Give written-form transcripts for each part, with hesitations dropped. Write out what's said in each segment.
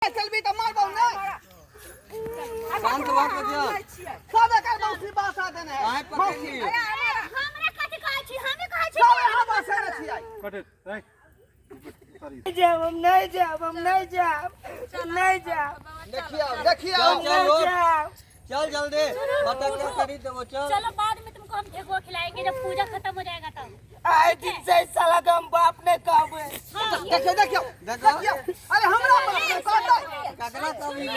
चलबी तऽ मारबौ नहि। शांत भऽ के जा। सब एकर मौसी बासा देने है। काहे पकड़ली? हमरा कथी कहै छी? हमे कहै छी। सब यहाँ बासे ने छियै। कट राइट। नहीं जायब हम, नहीं जायब हम, नहीं जायब, नहीं जायब। देखियौ देखियौ। चल, नहीं उठ। जायब। चल जल्दी, फटक्का खरीद देबो, चल। चलो, बाद में तुमको हम ठेकुआ खिलाएंगे, जब पूजा खत्म हो जाएगा तब। आए दिन से इस साला का हम बाप ने कहबे। देखियौ देखियौ देखो। देखियौ, अरे हमरा बाप ने कहतै? ककरा कभी रे?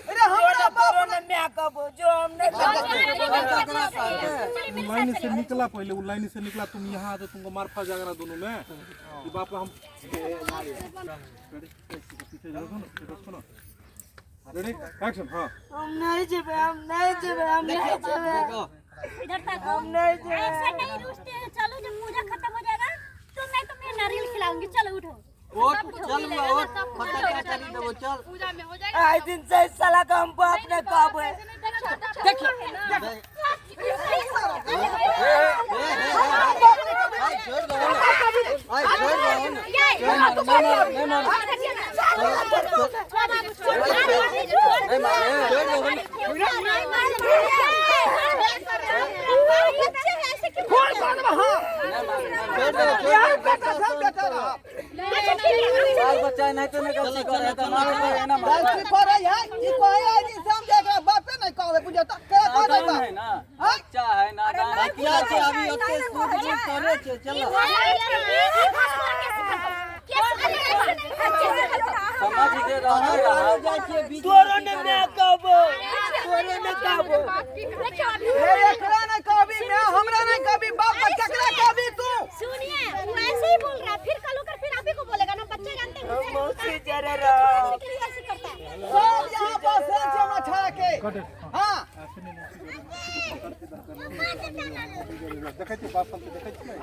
अरे हमरा बाप तोरो ने मैं कहबो जो हम नहीं कहबो। ककरा कहते? लाइन से निकला पहले, वो लाइन से निकला। तुम यहाँ आते, तुमको मार फंस जाएगा ना दोनों में कि बाप हम पीछे जाओ ना, सुनो, रेडी, एक्शन। हाँ। हम नहीं जेबे, हम नहीं जेबे, हम नहीं जेबे। देखो। इधर तक। हम नहीं जेबे। ऐसे नहीं रुसते हैं। चलो, जब पूजा खत्म हो जाएगा तो मैं तुम्हें नारियल खिलाऊंगी। चलो, उठो। उठ, चल बुआ, उठ, फटक्का खरीद देबो, चल। पूजा में हो जाएगा। आए दिन से इस साला का हम बाप ने कहबे। देखियौ। ए, ए, ए, ए, आई छोड़ दो ना, आई छोड़ दो ना। नहीं मार, नहीं मार, नहीं मार। नहीं मार, छोड़ दो ना। फोन कर देबै। हाँ। नहीं मार, छोड़ दो, छोड़ दो। बेटा सब बेटा रह। बाल बच्चा नहीं तो नहीं गलती करे तो मारो पर ना मारो। गलती करै है ई, कहै है जे हम जे एकरा बापे नहीं कहबै, बुझियौ तऽ केकरा कहतै नादान बाप? है ना। आँय? बच्चा है, नादान बच्चा छै, अभी ओते सूझ बूझ करे छै। चलो, समझ के रहना जाइ छियै बीच। तोरो ने मैं कहबो, तोरो ने कहबो। हे, एकरा नहीं कहबी मैं, हमरा नहीं कहबी बाप, तऽ केकरा कहबी तू? सुनिए, वो ऐसे ही बोल रहा है, फिर कल होकर फिर आप ही को बोलेगा ना। बच्चे जानते हैं। हम मौसी जरे रहो। के लिए ऐसे करता है। सब यहाँ बसे छै हमरा छाड़ा के। कट। हाँ। ऐसे नहीं, मौसी पकड़ के इधर कर। देखै छियै बाप सबके, देखै छियै।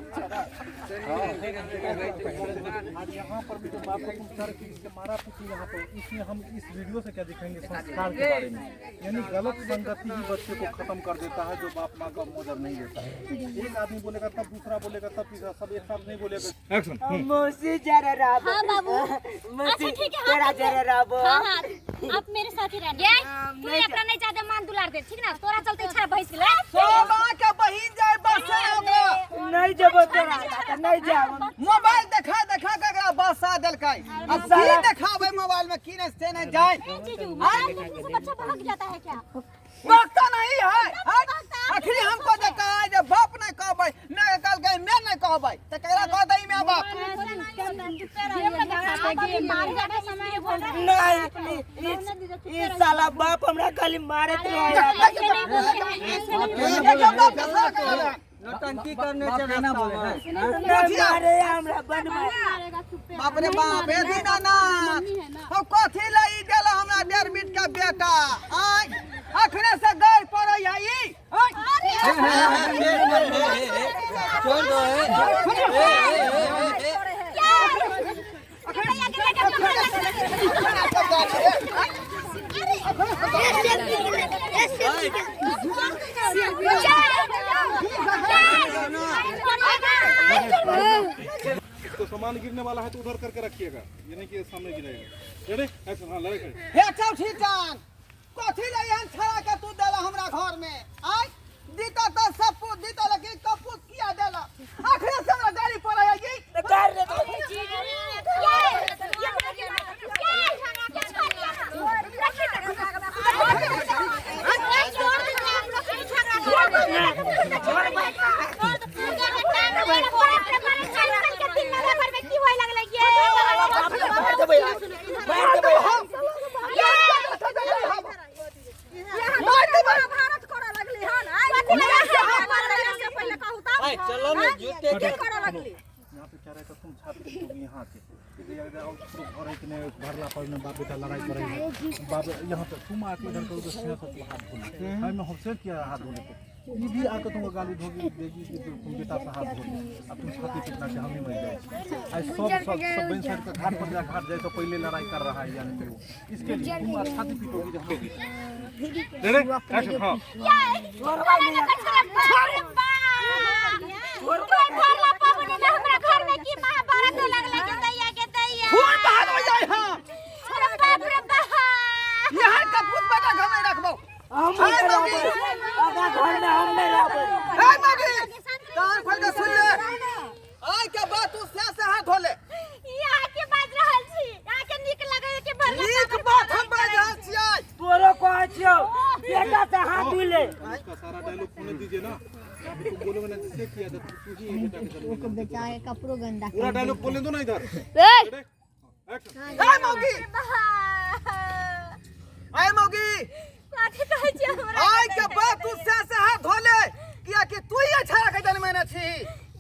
आज यहाँ पर भी जो बाप को तुम सर इसके मारा पीटी यहाँ पर, इसमें हम इस वीडियो से क्या दिखाएंगे? संस्कार के बारे में, यानी गलत संगति ही बच्चे को खत्म कर देता है, जो बाप माँ का मोजर नहीं देता है। एक आदमी बोलेगा तब दूसरा बोलेगा, तब तीसरा, सब एक साथ नहीं बोलेगा। एक्शन। हम मौसी जरे रहो। हाँ बाबू। मौसी अच्छा, ठीक है, हाँ, तेरा ठीक है। जरे रहो। हाँ, आप मेरे साथ ही रहना। तू अपना नहीं चाहते मान दुलार दे, ठीक ना? तोरा चलते छा भैंस गेलै। सब आके बहिन जाय बसे ओकरा। नहीं जेबो तोरा, नहीं जाब। मोबाइल देखा देखा के एकरा बसा देलकै। अब की देखाबै मोबाइल में, की नहीं से नहीं जाए। ए जीजू, मोबाइल देखने से बच्चा भाग जाता है क्या? बकता नहीं है हट। आखिरी हमको देखा है जे बाप नहीं कहबै, मैं कहलकै मैं नहीं कहबै तऽ केकरा कह दै मैं बाप? नहीं, ई साला बाप हमरा खाली मारत रहे। देखियौ बाप के सारा कहलै। नौटंकी करने छै रास्ता में। नहीं मारे हमरा, बन मारे। बाप रे बाप, हे दीनानाथ, हम कथी ले ई देला हमरा डेढ़ बीट के बेटा? आय, अखने से गाय पड़ै है ई। आय। हे, हे, हे, हे, हे, हे, छोड़ दो। हे हे हे हे हे। तो सामान गिरने वाला है तो उधर करके रखिएगा, ये नहीं कि सामने गिरेगा। Ready, action. हाँ, लड़े। हे चौथी टांग, कथी ले एहन छड़ा के तू देला हमरा घर में? आय, दीता तऽ सपूत दीता, लेकिन कपूत किया देला? अखने से हमरा गाड़ी पड़ै है ई। कर रे। मार देबै, मार देबै हम। मार देबै। भारत करऽ लगली हन आइ पहिले कहू तऽ। आइ चलो ने जूते के। करऽ लगली। यहाँ पे क्या रहता, तुम छाती पीटोगी यहाँ के इधर और पूरा घर है कि नहीं, भरला पर में बाप बेटा लड़ाई कर रही है। बाप यहाँ पे, तुम आके इधर करो तो सिंह से हाथ धोने मैं हमसे किया हाथ धोने को, ये भी आके तुमको गाली धोगी देगी कि तुम बेटा से हाथ धो। अब तुम छाती पीटना कि हम ही मर जाए। आज सब सब सब बहन साइड का घाट पर जा, घाट जाए तो पहले लड़ाई कर रहा है, यानी कि वो इसके लिए तुम आज छाती पीटोगी जब होगी। Ready, action. हाँ। हमरा घर में की महाभारत हो लगलै के दैया के दैया। खून बहा हो जाए। हाँ। नहीं रहबै। ए मगी, कान खोल के सुन ले। आइ के बाद तू से से हाथ धो ले। ई अहाँ के बाजि रहल छी, अहाँके नीक लगैए कि भरला नीक पावर बात हम बाजि रहल छियै। तोरो कहै छियौ बेटा से हाथ धो ले। उसका सारा डायलॉग होने दीजिए ना। यहाँ पे तुम बोलोगे ना जिससे किया था, तू ही है बेटा के जन्म बेटा के कपड़ो गंदा। पूरा डायलॉग बोलने दो ना इधर। रेडी? एक्शन। ए मौगी, ए मौगी, कथी कहै छी हमरा? आइ के बाद तू से से हाथ धो ले, कियाकि तू ही छाड़ा के जन्मेने छी।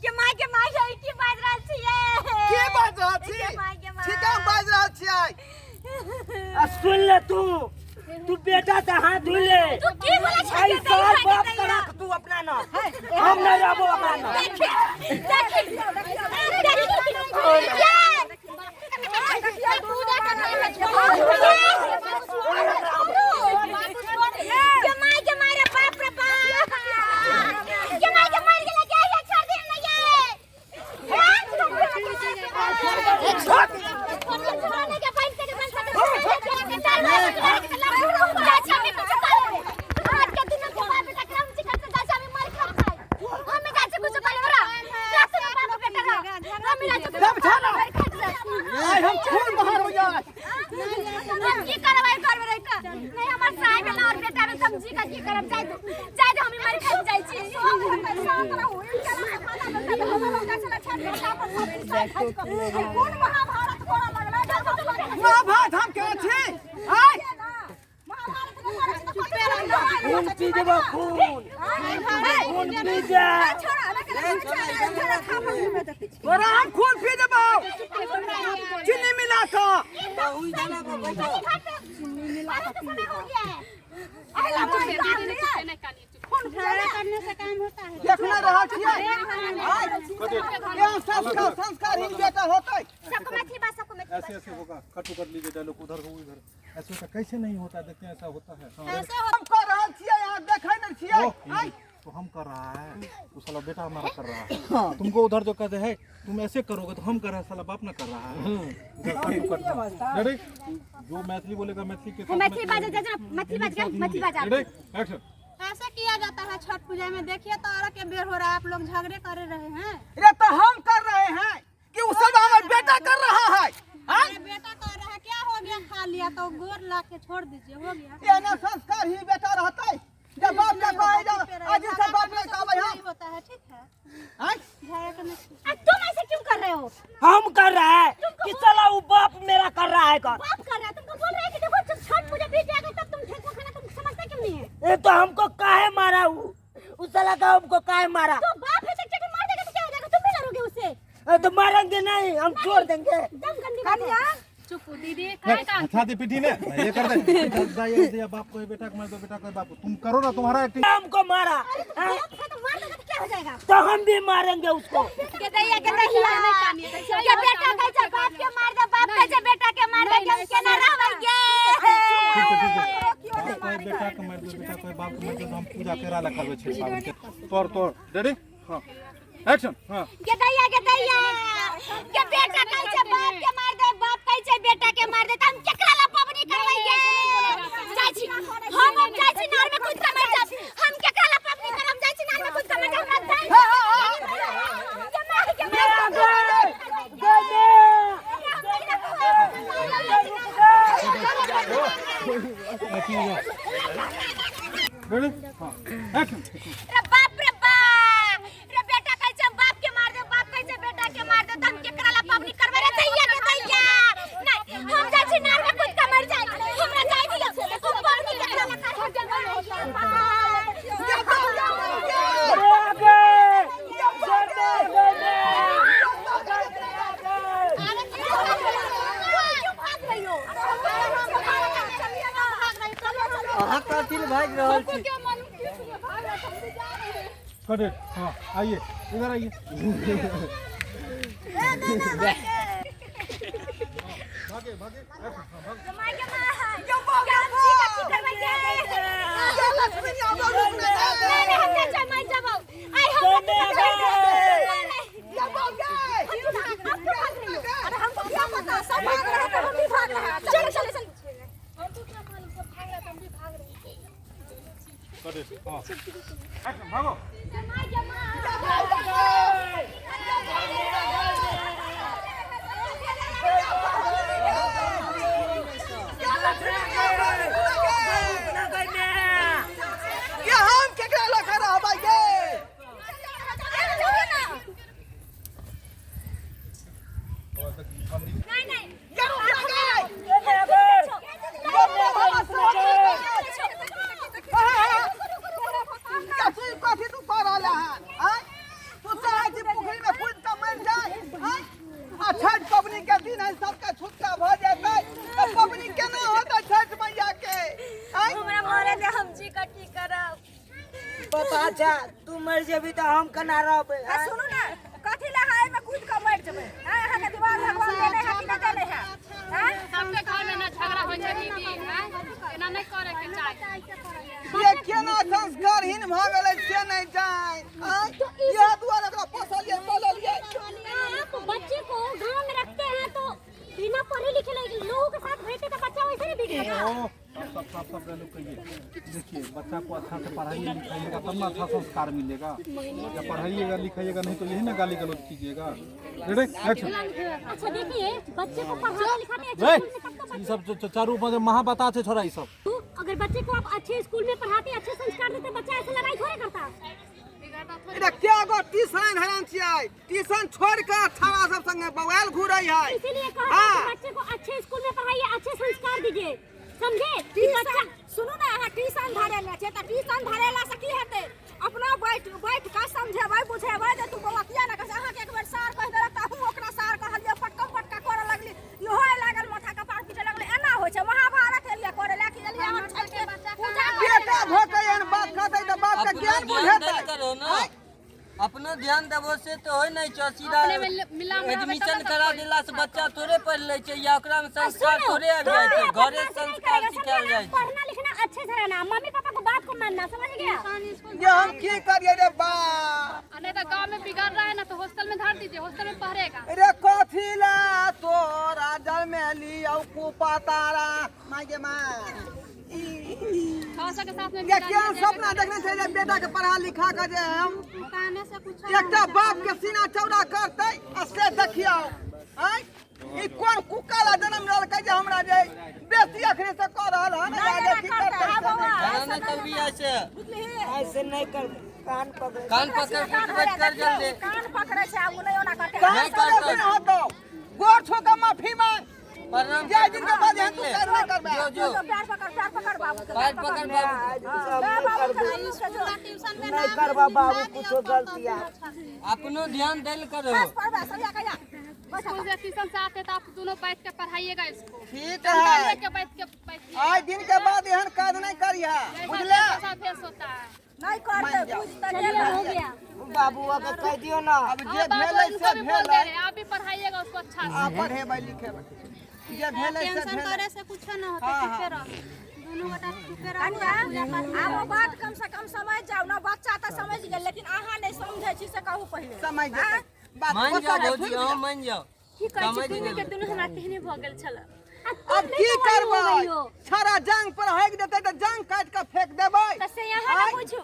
के माय के माय, है की बाजि रहल छियै? के बाजि रहल छी? के माय के माय। ठीक हम बाजि रहल छियै। आ सुन ले, तू तू बेटा से हाथ धो ले। तू की बोलै छै? आई साल बाप के रख तू अपना ना, हम नहीं रहबो अपना ना। देखी देखी देखी, पूजा के माय के माय रे, बाप रे बाप, के माय के मार गेलै के, ये छोड़ दे ना ये। आइ हम खून बाहर हो जाए। हम की करबै घर में रहि कऽ? नहीं हमर साहेब एला और बेटा में समझी का की करब? जाय दो, जाय दो, हम मर खा जाइ छी। कोन महाभारत करऽ लगलै? महाभारत हम के छी? आइ खून पी देबो, खून खून पी जा। तोरा हम खून पी देबौ चीनी मिला कऽ। देखने रहल छियै आइ एहन संस्कार संस्कारहीन बेटा होतै? सबको मैथिली बात, सबको मैथिली। ऐसे ऐसे होगा। कट टू कर लीजिए डायलॉग। उधर हो इधर ऐसे होता, कैसे नहीं होता? देखते हैं, ऐसा होता है। हाँ, रेडी? हम कर रहल छियै, अहाँ देखै नहि छियै। ओ, आइ तो हम कर रहा है, वो साला बेटा हमारा कर रहा है। तुमको उधर जो कहते हैं तुम ऐसे करोगे तो हम कर रहे हैं, साला बाप ना कर रहा है। उधर कट टू कट। रेडी? जो मैथिली बोलेगा मैथिली के साथ। मैथिली बाजे जा, मैथिली बाज, मैथिली बाज। रेडी? एक्शन। ऐसे किया जाता है छठ पूजा में? देखिए तो औरत के बेर हो रहा है, आप लोग झगड़े कर रहे हैं। रे तो हम कर रहे हैं कि उस सब हमार बेटा कर रहा है? आइ अरे बेटा कर रहा है, क्या हो गया? खा लिया तो गोर ला के छोड़ दीजिए, हो गया। एना संस्कार ही बेटा रहतै जब बाप के कहै जब आज से बाप नहीं कहबै हम नहीं होता है, ठीक है। आइ झगड़ा करने से आ तुम ऐसे क्यों कर रहे हो? हम कर रहा है कि साला वो बाप मेरा कर रहा है कर। बाप कर रहा है, तुमको बोल रहे हैं कि देखो जब छठ पूजा बीत जाएगा तब तुम ठेकुआ खाना, तुम समझते क्यों नहीं है? ये तो हमको काहे मारा वो? उस साला का हमको काहे मारा? तो बाप है तो चक्कर मार देगा तो क्या हो जाएगा? तुम भी लड़ोगे उससे? ए, तो मारेंगे नहीं, हम छोड़ देंगे। दम गंदी बात है। चुप दीदी, काय का हथा दे पीठी ने ये कर दे दादा दिया बाप को, बेटा को मार दो, बेटा को बाप को। तुम करो ना, तुम्हारा एक्टिंग। हमको मारा अरे तो बाप है तो मार देगा तो क्या हो जाएगा? तो हम भी मारेंगे उसको। के दैया के दैया, के बेटा कैसे बाप के मार दे, बाप कैसे बेटा के मार दे, हम केना रहबै गे? ठीक है, ठीक है। बाप को बेटा के मार दो, बेटा को बाप के मार दो, तो हम पूजा करा ला करबे छै पाबनि के। तोर तोर। रेडी? हां, एक्शन। हां। के दैया के दैया, के बेटा कैसे बाप के मार दे, बाप कैसे बेटा के मार दे, त हम केकरा ला पबनी करबै गे? जाइ छी हम, अब जाइ छी नार में कूद के मर जाब। हम केकरा ला पबनी करब? जाइ छी नार में कूद के मर जाब। हमरा जाइ के मार के मार। रेडी? हां, एक्शन। रे बाप रे बाप रे, बेटा कैसे बाप के मार दे, बाप कैसे बेटा के मार दे, त हम केकरा ला पबनी करबै रे दैया के दैया? नहीं, हम जाइ छी नार में कूद के मर जाय, हमरा जाइ दियो। हम पबनी केकरा ला करब? क्यों भाग रही हो? अहाँ कथी लए भागि रहल छी? कट it. हां, आइए, इधर आइए। भागे भागे, एक्शन। हां, भाग। My के my, की करबै गे? लक्ष्मी आबो रुक ने। नहीं नहीं, हम नहीं जाए, मर जाबो। आई हमरा तो नहीं नहीं। आप क्यों भाग रही हो? अरे हमको क्या पता, सब भाग रहे हैं तो हम भी भाग रहे हैं। चलो चलो चलो। कट हां एक्शन भागो। ये हम केकरा लऽ कऽ रहबै गे? नहीं नहीं ये रुक जा गे। ये तू कथी तू कऽ रहल हन? आँय? तू चाहै छी पोखरि में कूदि कऽ मरि जाय? आँय? आ छठि पबनी के दिन है, सबके छुटका भऽ जेतै तऽ पबनी केना होतै छठि मैया के? आँय? हमरा मरे दे, हम जी का की करब? पता छै तू मरि जेबी तऽ हम केना रहबै? आ सुनू ने, कथी ला है एहिमे कूद कऽ मरि जेबै? हैं, अहाँके दिमाग भगवान देने है कि नहि देने है? हैं? सबके घर में ना झगड़ा होइ छै दीदी, हैं? एना नहि करे के चाही। ये केना संस्कारहीन भऽ गेलै से नहि जानि। आँय? इएह दुआरे एकरा पोसलियै पाललियै। आप बच्चे को गांव में रखते हैं तो बिना पढ़े लिखे लोगों के साथ भेजते तो बच्चा वैसे नहीं बिगड़ेगा। सब सब सब सब डायलॉग कहिए। देखिए बच्चा को अच्छा से पढ़ाइए लिखाइएगा तब ना अच्छा संस्कार मिलेगा। जब पढ़ाइएगा लिखाइएगा नहीं तो यही ना गाली गलौज कीजिएगा। Ready action. अच्छा देखिए बच्चे को पढ़ाते लिखाते अच्छे स्कूल में तब तो ई सब जो चारू मतलब महाबता छै छोरा ई सब। अगर बच्चे को आप अच्छे स्कूल में पढ़ाते अच्छे संस्कार देते बच्चा ऐसे लड़ाई थोड़े करता। अरे क्या गो ट्यूशन हेरान छियै? ट्यूशन छोड़ के छाड़ा सब संगे बौआल घूरै है। इसीलिए कहते हैं कि बच्चे को अच्छे स्कूल में पढ़ाइए अच्छे संस्कार दीजिए, समझे? कि बच्चा सुनू ने, अहाँ ट्यूशन धरेने छियै तऽ ट्यूशन धरेला से की हेतै? अपना बैठ बैठ कऽ समझेबै बुझेबै जे तू बौआ किया ने कहै छै। अहाँके एक बेर सार कहि देलक तऽ अहूँ ओकरा सार कहलियै, पटकम पटका करऽ लगली, इहो लागल माथा कपार पीटऽ लगलै। एना होइ छै महाभारत एलियै करै लए कि एलियै हम छठि के पूजा करै लए? बेटा भऽ के एहन बात कहतै तऽ बाप के अपनो ज्ञान ध्यान बुझेतै? देल करो ना, अपनो ध्यान देबो से तो होय नहीं छौ। सीधा अपने में मिला में रहबै तब एडमिशन ने करा सब कोइ देला से बच्चा थोड़े पढ़ लै छै या ओकरा में संस्कार सुनो, थोड़े आबि जाइ छै। हाँ, घरे बदमाशी नहीं संस्कार करेगा, सिखायल समझा जाइ ना? छै। पढ़ना लिखना अच्छे से रहना, मम्मी पापा को बात को मानना, समझ गया? ये हम की करिए रे बाप? आ नहीं तो गांव में बिगड़ रहा है ना तो हॉस्टल में धर दीजिए, हॉस्टल में पढ़ेगा। रे कथी ला तोरा जन्मेली औ कुपा तारा माय गे माय। 600 के साथ में ये मिला क्या दिया जाएगा। सपना देखने छै जे बेटा के पढ़ा लिखा के जे हम एकटा बाप के सीना चौड़ा करतै आ से देखियौ। आँय ई कोन कुक्का ला जन्म लेलकै जे हमरा जे बेसी अखने से कऽ रहल हन? आगे की करतै से नहि। खाना नहीं करबी ऐसे, ऐसे नहीं करबै, कान पकड़े कान पकड़ के उठ बैठ कर जल्दी। कान पकड़ै छै आ ओ नहि ओना करतै। कान नहीं पकड़ै करतै। से नहि होतौ, गोर छो के माफी मांग। प्रणाम जय दिन के बाद एहन तू काज नहि करबै। जो जो पैर पकड़, पैर पकड़ बाबू के, पैर पकड़ बाबू। नहीं करबै, नहीं करबा बाबू कुछो गलती आ। अपनो ध्यान देल करो। पढ़बै सरिया कहिया स्कूल से ट्यूशन से आते तो आप दोनों बैठ के पढ़ाइएगा इसको। ठीक चंदा है, लेके बैठ के बैठिए। आइ दिन के बाद एहन काज नहि करिहे, बुझले? ऐसा भेष होता है। नहीं करतै, बुझतै। चलिए हो गया। बाबू अगर कहि दियौ ना। अब जे हाँ, बाबू भेलै उनको से भी बोल दे भेलै। रहे हैं, आप भी पढ़ाइएगा उसको अच्छा से। आ पढ़ेबै लिखेबै, जे भेलै से टेंशन भेलै। करे से कुछो न होता, हाँ, चुपे रहो दुनू गोटा, चुपे रहो। आब ओ बात कम से कम समझ जाउ ना। बच्चा तऽ समझ गेल लेकिन अहाँ नहि समझै छी से कहू पहिले। समझ जेतै बात। मान गोसा जाओ के भौजी, थुकि अहाँ दिअ। मान जाओ। की कहै छी समझ दुनू के गेलियै। दुनू हमरा तेहने भऽ गेल छल। अब की करबै? छड़ा जांग पर हेक देतै तऽ जांग काटि कऽ फेंक देबै। तऽ से अहाँ ना आँय? बुझू,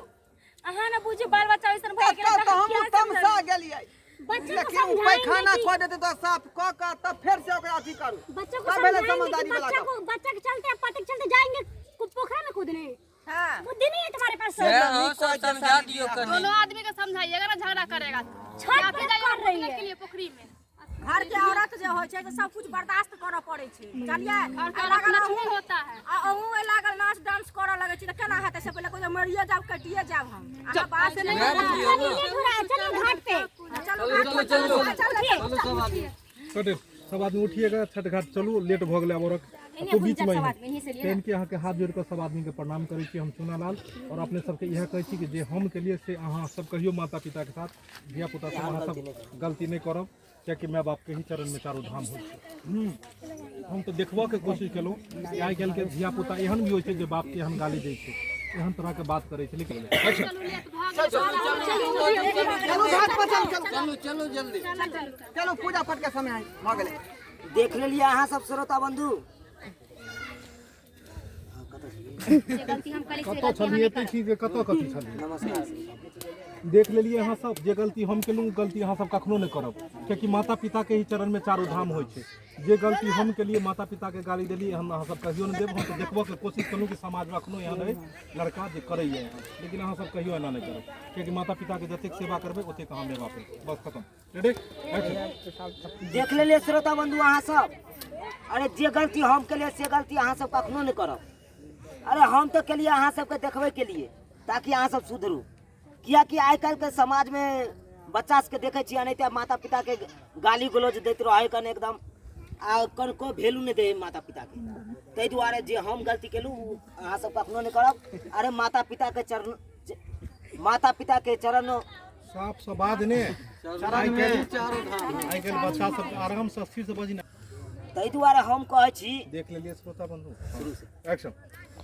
अहाँ ना बुझू, बाल बच्चा वैसन भऽ गेल तब तऽ तऽ हम हमहूँ किया तमसा समझबै? गेलियै। बच्चे को लेकिन ओ समझाएंगे पैखाना कि कऽ देतै तऽ साफ कऽ कऽ तब फेर से ओकरा अथी करू। बच्चों को तब भेलै समझाएंगे कि समझदारी वाला बच्चा गप। को बच्चा के चलते पति के चलते जाएंगे पोखरा में कूदने? हाँ। बुद्धि नहीं है तुम्हारे पास। से अहाँ सब समझा दियौ कनी। दोनों आदमी के समझाइएगा ना, झगड़ा करेगा तो। छत या पर फिर जाइएगा कर रही कूदने है। के लिए पोखरी में। घर के औरत जे होइ छै से सब कुछ बर्दाश्त करऽ पड़ै छै, जानलियै? घर का आ औरत लागल लक्ष्मी अहूँ होता है। आ अहूँ एहि लागल नाच डांस करऽ लगै छी तऽ केना हेतै? से पहिले कोइ मरिए जाब, कटिए जाब हम अहाँ बात ऐसे नहीं वएह होना। बुझियौ ना। चलिए थोड़ा चलिए घाट पे। चलू चलू चलू चलू चलू सब आदमी। कटे सब आदमी उठिएगा, छठ घाट चलू, लेट भऽ गेलै। आब औरक तो बीच में ही ट्रेन के अहाँके हाथ जोड़ि कऽ सब आदमीके प्रणाम करै छी हम चुनालाल, और अपने सबके इएह कहै छी कि जे हम केलिए से अहाँ सब कहियो माता पिताके साथ धिया पुता सब अहाँ सब गलती नहि करब, कियाकि माय बापके ही चरणमे चारू धाम होइ छै। हम तऽ देखबऽके कोशिश केलहुँ कि आइ काल्हिके धिया पुता एहन भी होइ छै जे बापके एहन गाली दै छै, एहन तरहके बात करै छै, लेकिन अच्छा चलू लेट भऽ गेल। चलू घाट पर चलू, चलू चलू चलू जल्दी चलू, पूजा पाठ के समय भऽ गेलै। देख लेलियै अहाँ सब श्रोता बंधु। जे गलती हम करी से कतऽ गलती अहाँ छलियै नहि एते करब। छी जे कतऽ कथी छलियै देख लेलियै अहाँ सब जे गलती हम केलहुँ ओ गलती अहाँ सब कखनो नहि करब कियाकि माता पिता के ही चरण में चारू धाम होइ छै जे गलती हम केलियै माता पिता के गाली देलियै हम अहाँ सब कहियो नहि देब हम तऽ देखबऽ के कोशिश केलहुँ कि समाजमे एखनो एहन अइ लड़का जे करैए एहन लेकिन अहाँ सब कहियो एना नहि करब कियाकि माता पिता के जतेक सेवा करबै ओतेक अहाँ मेवा पेबै बस खतम रेडी देख लेलियै श्रोता बंधु अहाँ सब अरे जे गलती हम केलियै से गलती अहाँ सब कखनो नहि करब अरे हम तऽ केलियै अहाँ सबके देखबै के लिए ताकि अहाँ सब सुधरू कियाकि आइ काल्हिके समाजमे बच्चा सबके देखै छियै एनाहिते माता पिताके गाली गलौज दैत रहै कन एकदम आ कनको वैल्यू नहि दै माता पिताके ताहि दुआरे जे हम गलती केलहुँ ओ अहाँ सब कखनो नहि करब अरे माता पिताके चरण माता पिताके चरण साफ से बाज ने आइ काल्हि बच्चा सब आराम से स्थिर से बजी ताहि दुआरे हम कहै छी देख लेलियै श्रोता बंधु एक्शन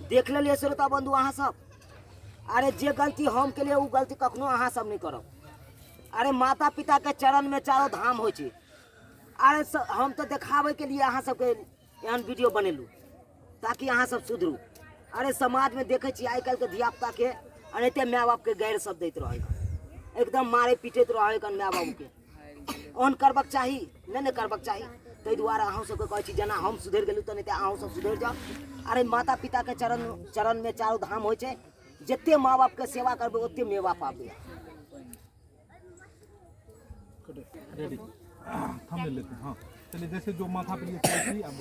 देख लेलियै श्रोता बंधु अहाँ सब अरे जे गलती हम केलियै ओ गलती कखनो अहाँ सब नहि करब अरे माता पिता के चरण में चारो धाम होइ छै अरे हम तऽ देखाबै के लिए अहाँ सबके एहन वीडियो बनेलहुँ ताकि अहाँ सब सुधरू अरे समाजमे देखै छियै आइ काल्हिके धियापुताके एनाहिते माय बापके गैर सब दैत रहै एकदम मारे पीटैत रहै कन माय बाबूके ओहन करबाक चाही नहि ने करबाक चाही ताहि दुआरे अहूँ सबके कहै छी जेना हम सुधरि गेलहुँ तेनाहिते अहूँ सब सुधरि जाउ अरे माता पिताके चरण चरणमे चारू धाम होइ छै जते माँ बापके सेवा करबै ओते मेवा पाबै रेडी थंबनेल लेते हैं हाँ चलिए जैसे जो माथा पे लिए थी अब